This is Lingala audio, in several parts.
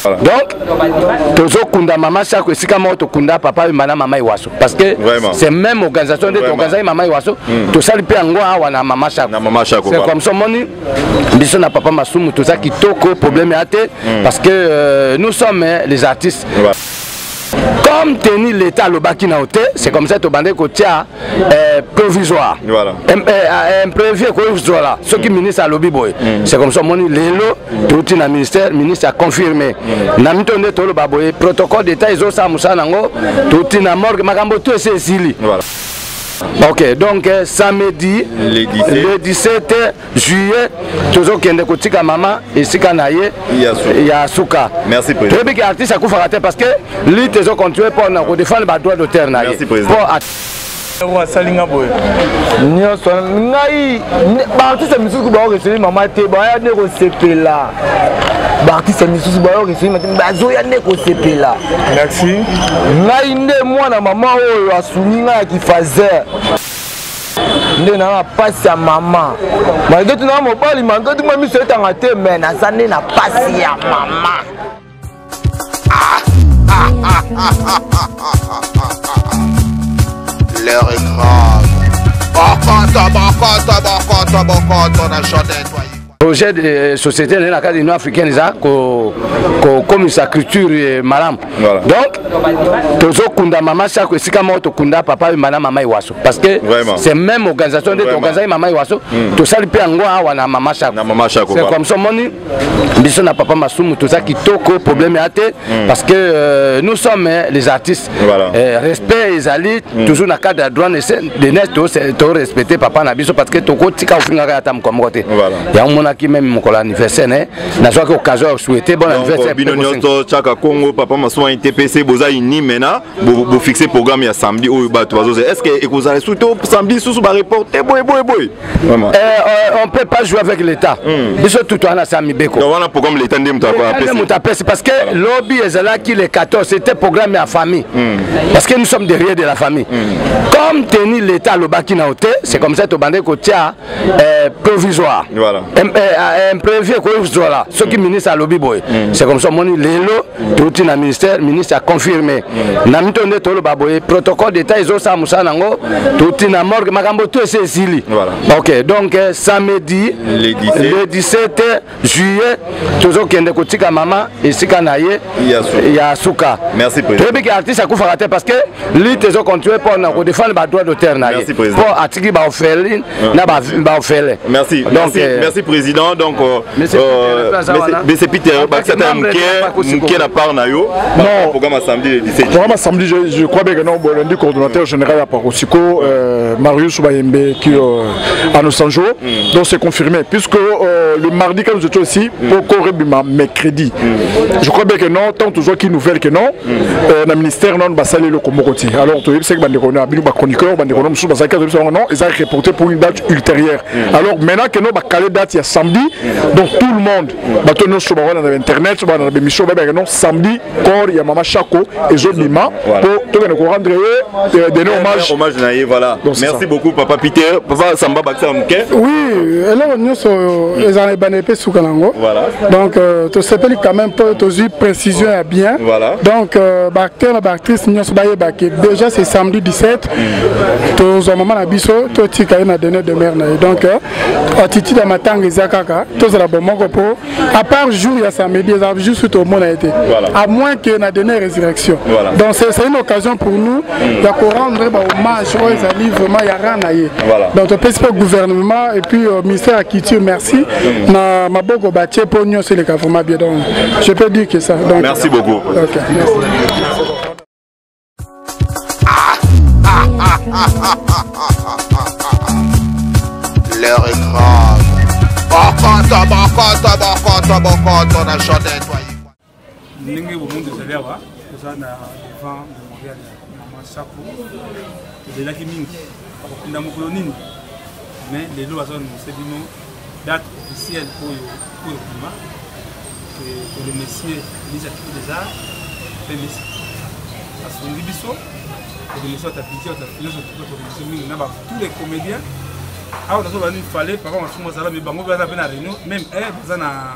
Donc tozokunda mama Shako esika moko tokunda papa Wemba na mama Iwaso, parce que c'est même organisation nde toorganisaki mama Iwaso, tosali mpe yango awa na mama Shako. C'est comme ça omoni biso na papa Masumu toza kitoko, problème ya te, parce que nous sommes les artistes. Comme teni l'État alobaki na te, c'est comme ça tobandaki kotia provisoire. Imprévu ekozwala soki ministre alobi boye. C'est comme ça omoni lelo touti na ministère, ministre a confirmé na mito nde toloba boye, protocole d'État ezosala mosala nango, touti na morgue, makambo to esi esili. Ok, donc samedi le 17, le 17 juillet tozokende kotika mama esika na ye ya suka. Merci, président. Toyebi ke artiste akufaka te, parce que lutte ezocontinue mpona kodefendre badroit d'auteur na ye. Merci, président. Po asalinga boye. Nyonso ngai, baartiste misusu baoreseli mama te, baya nde kosepela. Baartiste misusu baoreseli mama te, bazoya nde kosepela. Merci. Ngai nde mwana mama oyo asungi ngai ya kifazer, nde na na pasi ya mama, malgré tout na mobali, malgré tout mwa miso etanga te, mais naza nde na pasi ya mama. L'heure est grave. Bokoto, bokoto, bokoto, bokoto na jardin toi. Projet de société na kati Union africaine eza kokomisa culture malamu. Donc tozokunda mama Shako esika moko tokunda papa Wemba na mama Iwaso, parce que c'est même organisation nde toorganisaki mama Iwaso, tosali mpe yango awa na mama Shako. C'est comme ça omoni biso na papa Masumu toza kitoko, problème ya te, parce que nous sommes les artistes. Respect ezali toujours na cadre ya droit de net, torespecte papa na biso, parce que tokotika ofingaka ata mokolo moko te. Yango monaki même mokolo anniversaire ne nazwaki occasion ya souhaiter bon anniversaire. Bino nyonso Chaka Congo, papa Masumu, ITPC, boza uni. Maintenant bofixe programme ya samedi oyo bato bazoza. Est ce que ekozala surtout samedi susu bareporte boye boye boye? On peut pas jouer avec l'État. Biso tutu wana sa mibeko. Donc wana programme l'État nde moto apesi, moto apesi, parce que lobi ezalaki le 14, c'était programme ya famille, parce que nous sommes derrière de la famille. Comme teni l'État alobaki na te, c'est comme ça tobandaki kotia provisoire. Imprévu ekozwala soki ministre alobi boye. C'est comme ça omoni lelo touti na ministère, ministre a confirmé na mito nde toloba boye, protocole d'État ezosala mosala nango, touti na morgue, makambo to esi esili. Ok, donc samedi le 17, le 17 juillet tozokende kotika mama esika na ye ya suka. Merci, président. Toyebi ke artiste akufaka te, parce que lutte ezocontinue mpona kodefendre badroit d'auteur na ye, président. Mpo atiki baorpheline na baorphelin. Merci. Donc, merci, merci président. Donc, Monsieur Peter, monsieur Peter, bakisata membre moke de Paco. Moke na part na yo. Non. Programme à samedi le 17. Programme samedi, je crois bien que non, bon, lundi, coordonnateur général à Parosiko, Marius Bayembe, qui à Los Angeles, donc c'est confirmé, puisque le mardi, quand nous étions ici, pour Korebima, mercredi, je crois bien que non, tant toujours qui nouvelle que non, le ministère non, basali le Komokoti. Alors, tu sais que bandeko na bino ba chroniqueur, bandeko na musu basali non, ils ont reporté pour une date ultérieure. Alors maintenant que nous ba calé date il y a samedi, donc tout le monde, bato nyonso ba wana na internet, ba na émission, ba non samedi corps ya mama Chako ezobima po tokende ko rendre ye donner hommage. Hommage na ye, voilà. Donc, c'est Merci ça. Beaucoup papa Peter, papa Samba, bakisa moke. Oui, eloko nyonso ezala na ebandeli mpe suka nango. Donc tosepeli quand même mpo tozwi précision ya bien. Donc baacteur na baactrice nyonso bayebake déjà c'est samedi 17, tozwa mama na biso, totika ye na dernier demeure na ye. Donc attitude ya matanga eza kaka tozala bomoko, mpo à part jour ya samedi eza juste tomona ye te, à moins que na dernière résurrection. Donc c'est une occasion pour nous ya korendre bahommage oyo ezali vraiment ya rang na ye. Donc topesi mpe gouvernement et puis ministère ya culture merci na maboko batie mpo nyonso eleka vraiment bien. Donc je peux dire que ça, donc Merci beaucoup. Ok, merci. L'heure est grave. Bokoto, bokoto, bokoto, bokoto na jardin toi. Ndenge bomonde ezali awa, toza na devant mémorial ya mama Shako. Tozelaki mingi bakokunda mokolo nini, mais lelo baza annonce bino date officielle oyo bima. Toremercie ministre ya culture des arts mpe misi asungi biso. Toremercie ata budget, ata finance. En tout cas toremercie mingi na ba tous les comédiens awa. Nazoba nini, fallait papa Masumu azala, mais bango baza mpe na réunion même heure, baza na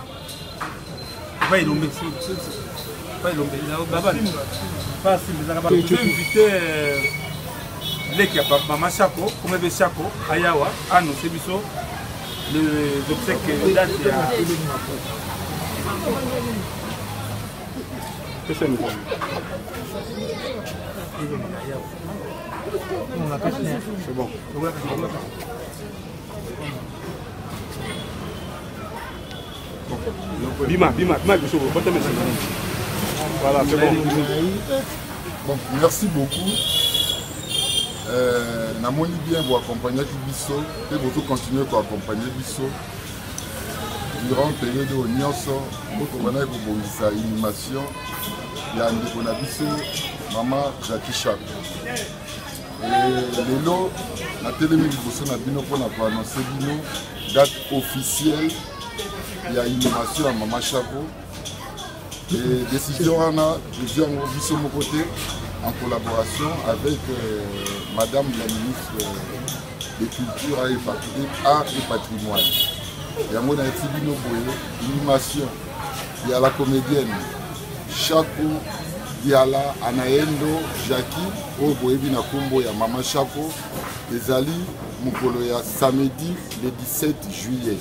Papa Elombe. Papa Elombe. Baba. Papa Simba ezalaka ba invité euh, leki ya mama Shako, comme ebe Shako ayawa annoncer biso les obsèques date ya Pesa micro. C'est bon. Bima, bima, bima, Voilà, c'est bon. Bon, merci beaucoup. Euh, namoni bien boaccompagnaki biso mpe bozocontinue koaccompagne biso durant periode oyo nyonso mpo tobandaki kobongisa inhumation ya ndeko na biso mama jacki shako lelo natelemi liboso na bino mpo na koannonce bino date officielle ya inhumation ya mama shako e décision wana tozwi yango biso moko te en collaboration avec euh, madame la ministre de culture art et patrimoine yango nayebisi bino boye inhumation ya la comédienne Shako Diala Anaendo Jackie oyo boyebi na nkombo ya Mama Shako ezali mokolo ya samedi le 17 juillet.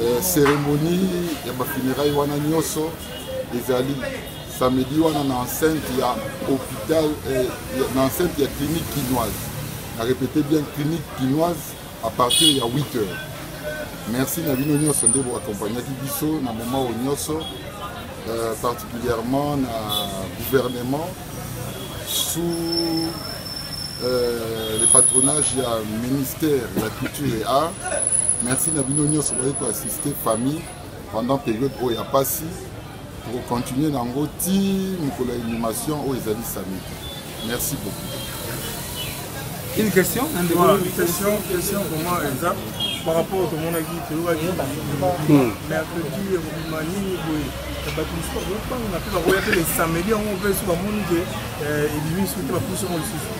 Euh, cérémonie ya bafunérailles wana nyonso ezali samedi wana na enceinte ya hôpital euh, na enceinte ya clinique kinoise na répété bien clinique kinoise à partir ya 8 heures merci na bino nyonso nde boaccompagnaki biso na moment oyo nyonso euh, particulièrement na gouvernement sous euh, le patronage ya ministère ya culture et art merci na bino nyonso boyei koassiste famille pendant période oyo ya mpasi tokocontinue na yango ti mokolo ya inhumation oyo ezali samedi merci beaucoup une question voilà, une question question vraiment eza par rapport tomonaki toyokaki mercredi ekobima nini boye bato mosusu bakobanga mpe bakoya mpe le samedi yango mpe so bamoni ke eh, ebimi soki te bapusi yango lisusu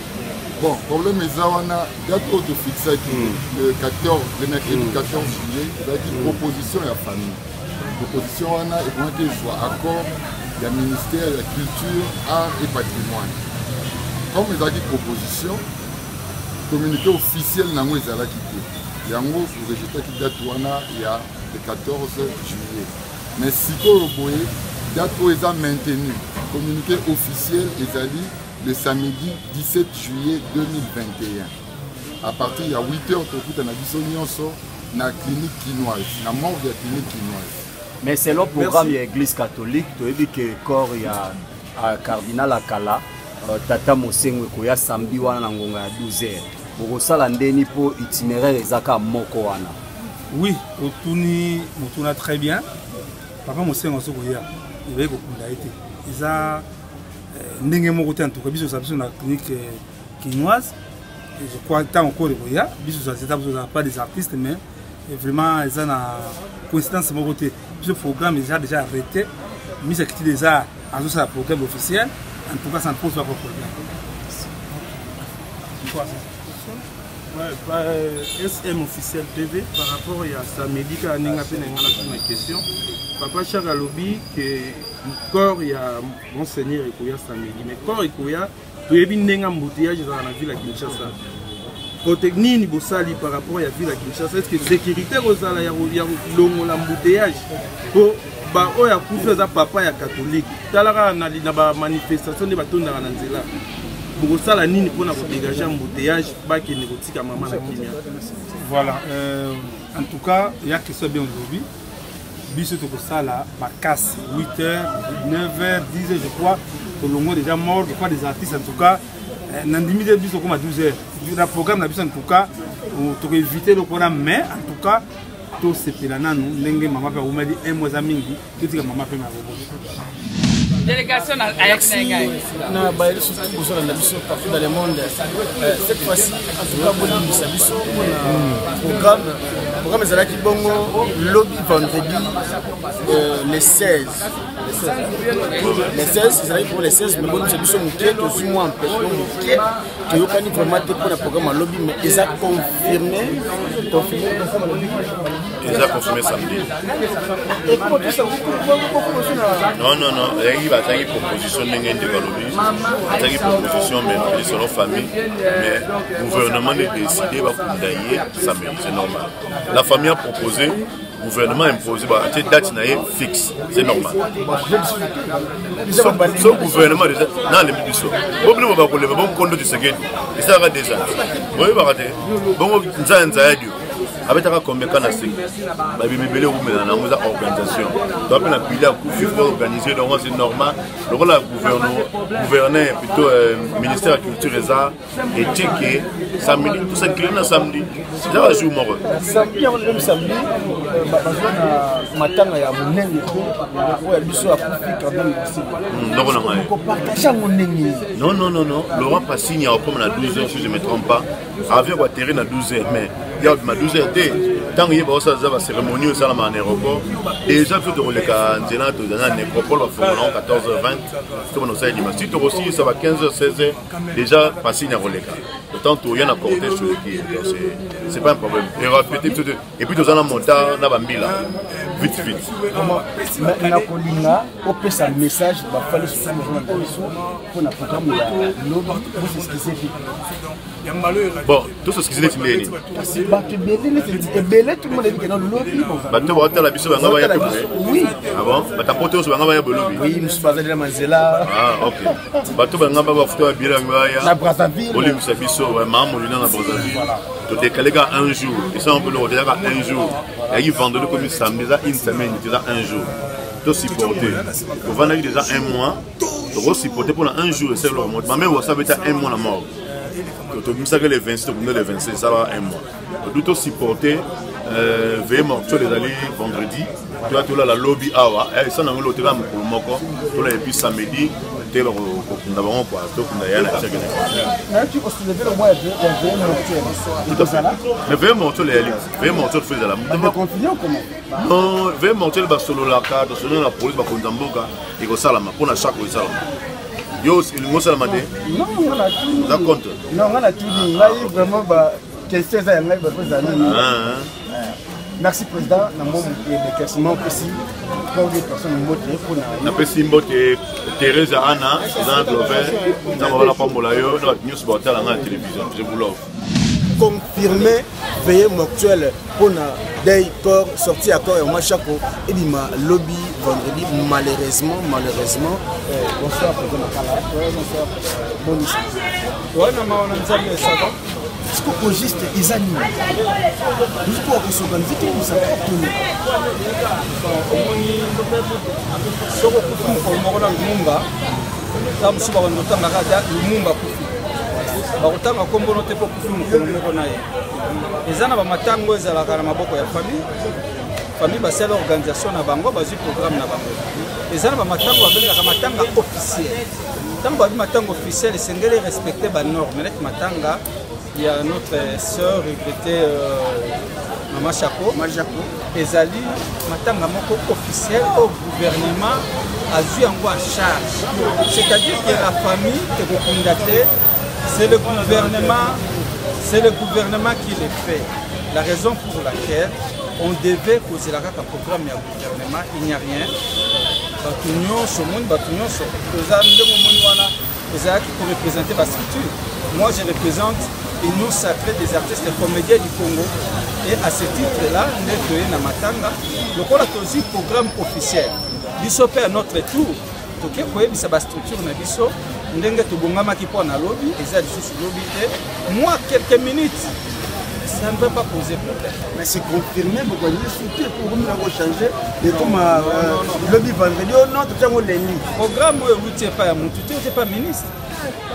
bon problème eza wana date oyo tofixaki le 14 le mercredi 14 juillet ezalaki proposition ya famille Proposition wana ekongaki ezwa accord ya ministère ya culture, art et patrimoine. Comme ezalaki proposition, communiqué officiel nango ezalaki te. Yango rejetaki date wana ya le 14 juillet. Mais sikoyo boye date oyo eza maintenue. Communiqué officiel ezali le samedi 17 juillet 2021. À partir ya 8 heures tokutana biso nyonso na clinique kinoise na morgue ya clinique kinoise mais selon programme ya église catholique toyebi ke corps ya cardinal akala euh, tata mosengo ekoya samedi wana na ngonga ya 12 heures bokosala ndeni mpo itinéraire eza kaka moko wana oui otuni motuna très bien papa mosengo azo koya ebaki kokunda ye te eza euh, ndenge moko te antuka biso oza biso na clinique euh, kinoise je crois ntango kore ekoya biso eza biso pas des artistes mais vraiment eza na coïncidence moko te biso programme eza déjà arrêté mise akiti déjà azosala programme officiel en tout cas ça ne pose pas problème. Ouais, bah, SM officiel TV par rapport à samedi kaka ndenge mpe na ngai natuna question papa char alobi ke corps ya monseigneur ekoya samedi mais corps ekoya toyebi ndenge embouteillage ezalaka na ville ya kinshasa kote nini bosali par rapport ya ville ya kinshasa est ce que sécurité ekozala ya kolongola embouteillage mpo baoyo akufi aza papa ya katholike tala kaka na bamanifestation nde batondaka na nzela bokosala nini mpona kodégage embouteillage bakende kotika mama na kimia voilà euh, en tout cas ya question bien olobi biso tokosala makasi 8 heures 9 heures 10 heures je crois tolongo déjà mort je crois des artistes en tout cas eh, nandimi te biso okoma 12 heures na programme na biso en tout cas tokoevite eloko wana mais en tout cas tosepela nanu ndenge mama mpe awumeli un mois eza mingi totika mama mpe na boboto délégation na Merci na baye surtout bozolanda biso partout dans le monde euh, cette fois-ci en tout cas bolimbisa biso mpona programme Programme ezalaki bongo lobi vendredi le 16. Le 16 ezalaki pour le 16, mais bonisa biso moke, tozwi mwa empêchement moke, toyokani vraiment te mpona programme ya lobi, mais eza confirmé, confirmé. Eza confirmé samedi. Non, non, non, eyaki bazangi proposition ndenge ndeko alobi, azangi proposition, mais bapesi selon famille, mais gouvernement nde décidé bakunda ye samedi, c'est normal. La famille a proposé, gouvernement imposé, batie date na ye fixe, c'est normal. So gouvernement déjà na alembi biso, bobino bakolemba bonkondo Tshisekedi esalaka déjà, boyebaka te bongo nzaya nzaya dio abetaka combien kana seki babimi ebele ekumela nango, eza organisation toa mpe na pili akufi, faut organiser, donc c'est normal. Lokola gouverneur, plutôt ministère ya culture eza etike samedi, tosakile na samedi, eza ba jour moko. Samedi yango, lelo samedi bazwa na matanga ya monene oyo ya biso akufi cardinal. Ndoko na ngai. Kopartage yango ndenge? Non, non, non, non, Laurent Passini akokoma na 12 heures si je me trompe pas. Avion koatterri na 12 heures, mais ya ma 12 heures te, ntango ye baosala eza bacérémonie oyo esalamaka na aéroport déjà. Biso tokoleka nzela, tozala na nécropole, bafongola yango 14 h 20, tobana kosala elima si tokosilisa ba 15 h 16 h déjà. Pasini ya koleka autant toya na cortège, toleki ye, donc c'est pas un problème. Erapete biso te, et puis toza na motard na bambila vite vite. Nakolinga opesa message bafali susu na biso mpona programme ya lobi, bosexcuse te. Bon, tosexcuse neti ndeni? Kasi bato ebele, neti ebele, tout le monde eyebi kena lobi. Bato baotala biso banga baya. Oui. Ah bon, bato poto nyonso banga baya bolobi. Oui, mosusu bazali na manzela. Ah ok, bato banga ba bafuta babila bango baya. Na Brazzaville. Olimbisa biso, mama Molina na Brazzaville, todekale kaka un jour, esanga mpe loko tezaka un jour, yaki vendredi komi samedi, eza une semaine, eza un jour. Tosupporte, tovandaki déjà un mois, tokosupporte mpona un jour. Esali eloko moko, mame wasa beta un mois na mort, tobimisaki le 26, tokunda le 27, esalaka un mois du. Tosupporte, veillée mortuaire ezali vendredi, toya tolala lobi awa, esa nango lelo teka mokolo moko tolala, et puis samedi te bakokunda bango kua, tokunda ya na biso. Nayoki osoulever le mois ya veillée mortuaire. Tout à fait, mais veillée mortuaire eyali, veillée mortuaire faut ezala. Confiné ou comment? Non, veillée mortuaire basololaka, tosolola na police, bakonza mboka, ekosalama mpona chaque esalama. Yo elingi osalama te? Oza contre? Non, nga natuni ngai vraiment ba question eza ya ngai, bato eza nini. Merci président na mwa éclaircissement opesi pour des personnes, mbote mpona. Napesi mbote Therese Ana, eza na Glover, nzambe wana pambola yo na bato nyonso baotala ngai na télévision, je vous love. Confirmé veillée mortuelle mpona deuil, corps sorti ya corps ya Mama Chako ebima lobi vendredi, malheureusement, malheureusement. Bonsoir président Makala. Ouais, bonsoir, boni? Wana mawa na Nzambe, ça va. Siko au juste eza nini? Tokoka kosorganize te mosaka toni? Omoni, soki okufi mokolo moko na Lumumba, ta mosusu babanda kotangaka ata Lumumba akufi, bakotanga nkombono te mpo okufi mokolo moko na ye. Eza na bamatango ezalaka na maboko ya famille. Famille basala organisation na bango, bazwi programme na bango. Eza na bamatango babengaka matanga officiel. Ntango babi matanga officiel, esengeli respecte banorme, neti matanga ya notre sœur regretté Mama Chako ezali matanga moko officiel oyo gouvernement azwi yango en charge, c'est-à-dire que la famille ekokunda te, c'est le gouvernement, c'est le gouvernement qui le fait. La raison pour laquelle on devait kozela kaka programme ya gouvernement, il n'y a rien. Bato nyonso omoni, bato nyonso toza ndenge omoni wana, ezalaki koreprésente bastructure. Moi, je représente Union sacrée des artistes comédiens du Congo et à ce titre là nde toye na matanga. Lokola tozwi programme officiel, biso mpe à notre tour toke koyebisa bastructure na biso ndenge tobongamaki mpo na lobi. Eza lisusu lobi te, moi quelques minutes, ça ne va pas poser problème. Mais c'est confirmé, bokoki te pour changer ekoma lobi vendredi? Oh non, totiango lundi. Programme oyo euti epai ya motu te, euti epai ministre.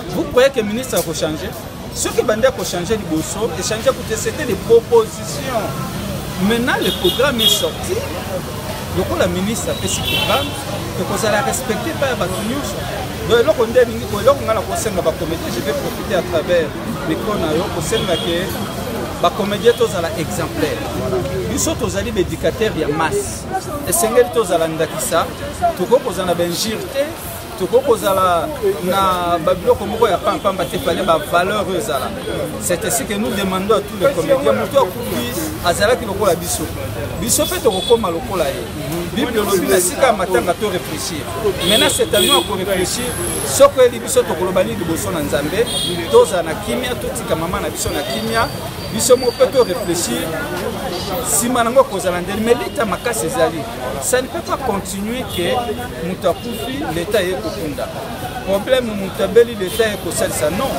Vous croyez que ministre akochange? Soki bandi akochange liboso échange kute, c'était des propositions. Maintenant le programme est sorti, lokola ministre apesi programme, ekozala respecté epai ya bato nyonso. Donc eloko nde elingi ko eloko ngai na kosenga bacomédien, je vais profiter à travers micro na yo kosenga ke Bacomédien tozala exemplaire. Biso tozali baéducateur ya masse, esengeli tozala ndakisa. Tokoki kozala na bainjure te, tokoki kozala na babiloko moko ya pampamba te, fale bavaleur oyo ezala. C'est ainsi que nous demandons à tous les comédiens, moto akufi azalaki lokola biso, biso mpe tokokóma lokola ye. Bible olobi na sika ya matanga to réfléchir. Maintenant c'est à nous ya koréfléchir. Soki oyeli biso, tokoloba nini liboso na Nzambe? Tozala na kimia, totika mama na biso na kimia. Biso moko mpe to réfléchir nsima nango kozala ndeni. Mais leta makasi ezali, ça ne peut pas continuer ke moto akufi, leta ye kokunda. Problème, moto abeli, leta ye kosalisa. Non,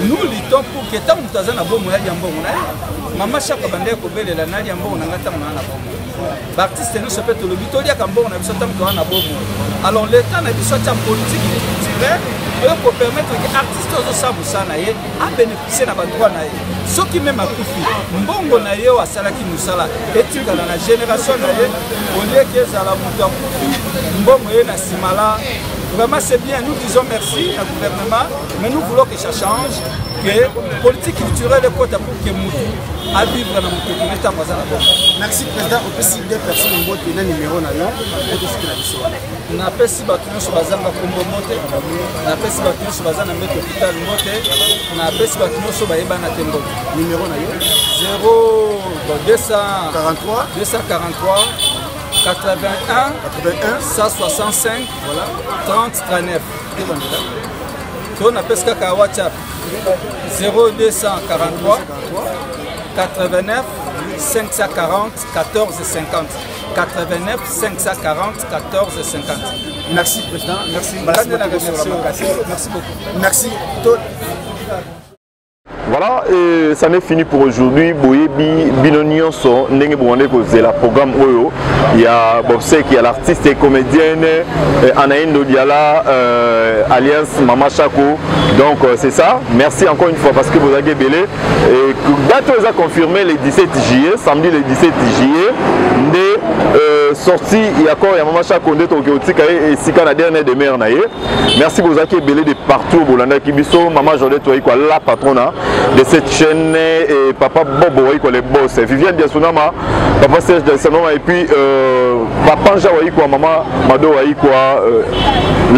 nous luttons pour ke ntango moto aza na bomoi, alia mbongo na ye. Mama Shako bandeki kobelela: nalia mbongo na ngai ntango naa na bomoi. Baartiste nyonso mpe tolobi toliaka mbongo na biso ntango toza na bomoi. Alors leta na biso atia politique culturelle oyo kopermettre ke artiste ozosala mosala na ye abénéficie na badroit na ye. Soki meme akufi, mbongo na ye oyo asalaki mosala etikala na génération na ye, olieki ezala moto akufi, mbongo ye na nsima la. Vraiment, c'est bien, nous disons merci na gouvernement, mais nous voulons que ça change, que politique culturelle ekota pour que motu avivre na moto kende ntango aza na bongo. Merci président. Opesi deux personnes mbote na numéro na yo, ekosukela biso wana. Napesi bato nyonso bazanga nkombo mbote, napesi bato nyonso baza na mbeto hôpital mbote, napesi bato nyonso bayebana te mbote. Numéro na yo? 0 243 243 81 81 165, voilà, 30 39. To napesi kaka WhatsApp 0243 89 540 14 50, 89 540 14 50. Merci président. Merci. Merci beaucoup. Merci. Voilà, et ça n'est fini pour aujourd'hui. Boyebi bino nyonso ndenge bobande kozela programme oyo ya Bobsek, ya l'artiste et comédienne Anaïndo Diala, alias Mama Chako. Donc c'est ça. Merci encore une fois parce que vous avez belé. Et date oyo eza confirmé le 17 juillet, samedi le 17 juillet, nde sortie ya corps ya Mama Chako, nde tokoki kotika ye esika na dernière demeure na ye. Merci, bozalaki ebele de partout bolandaki biso. Mama Jodette Waikwa, la patronne de cette chaîne, et papa Bobo Waikwa, le boss, Viviane Diasunama, papa Serge Diasunama, et puis papa Anja Waikwa, maman Mado Waikwa,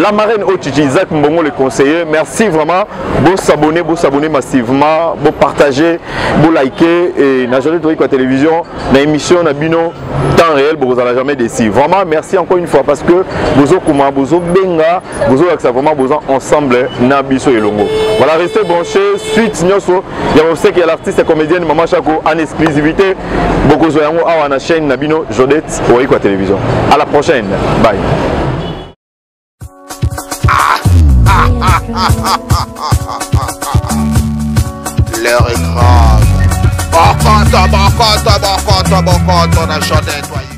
la marraine Ochichi, Isaac Mbongo le conseiller. Merci vraiment. Bo s'abonner, bo s'abonner massivement, bo partager, bo liker, et na Jodette Waikwa télévision, na émission na bino temps réel, bozala jamais déçu. Vraiment merci encore une fois parce que bozo kuma, bozo benga, bozo lakisa vraiment bozo ensemble na biso elongo. Voilà, restez branchés, suite nyonso ya Bobsek ya l'artiste et comédienne Mama Chako en exclusivité, bokozwa yango awa na chaîne na bino Jodette Waikwa télévision. À la prochaine, bye. L'heure est grave. Bokoto, bokoto, bokoto, bokoto na Jodette.